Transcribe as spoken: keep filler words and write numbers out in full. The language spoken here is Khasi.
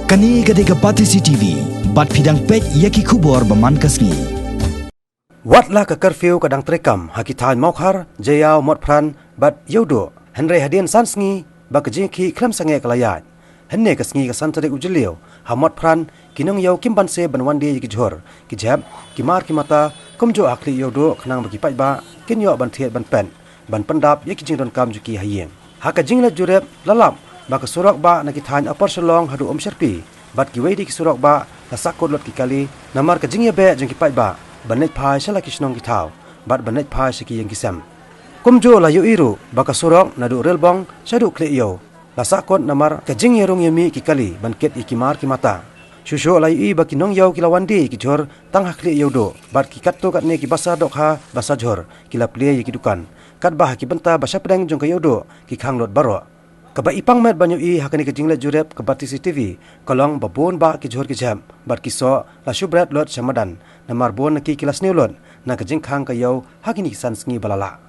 Kane ka dei ka Batesi T V, bad phi dang peit ïa ki khubor ba man ka sngi. Wat la ka curfew ka dang treikam ha ki thaiñ Mawkhar, Jaïaw, Motphran bad Ïewduh, hynrei hadien san sngi ba ka jingïakhih khlem sangeh ka la ïaid. Hynne ka sngi ka san tarik u Jylliew, ha Motphran ki nongïew kim banse ban wan die ïa ki jhur, ki jhep, ki mar ki mata, kumjuh ha khlieh Ïewduh khnang ba ki paidbah kin ïoh ban thied ban peit, ban pyndap ïa ki jingdonkam jong ki ha ïing. Ha ka jingleit jurip la lap ba ka surok bah na ki thaiñ Upper Shillong haduh Umsyrpi bad kiwei de ki surok bah la sahkut lut ki kali namar ka jingïabeh jong ki paidbah ban leit phai sha la ki shnong ki thaw bad ban leit phai sha ki ïing ki sem. Kumjuh la ïohi ruh ba ka surok naduh Rilbong shaduh Khlieh Ïew la sahkut namar ka jingïarung ïamih ki kali ban kit ïa ki mar ki mata. Shuh shuh la ïohi ba ki nongïew ki la wan die ïa ki jhur tang ha khlieh Ïewduh bad ki katto katne ki basa dohkha basa jhur ki la plie ïa ki dukan, katba ha ki bynta ba shapdeng jong ka Ïewduh ki khang lut baroh. Kaba i pang met ban ïohi ha kane ka jingleit jurip ka Batesi T V ka long ba bun bah ki jhur ki jhep bad ki soh la shu bret lut sha madan, namar bun na ki ki la sniew lut na ka jingkhang ka ïew ha kine ki san sngi ba la lah.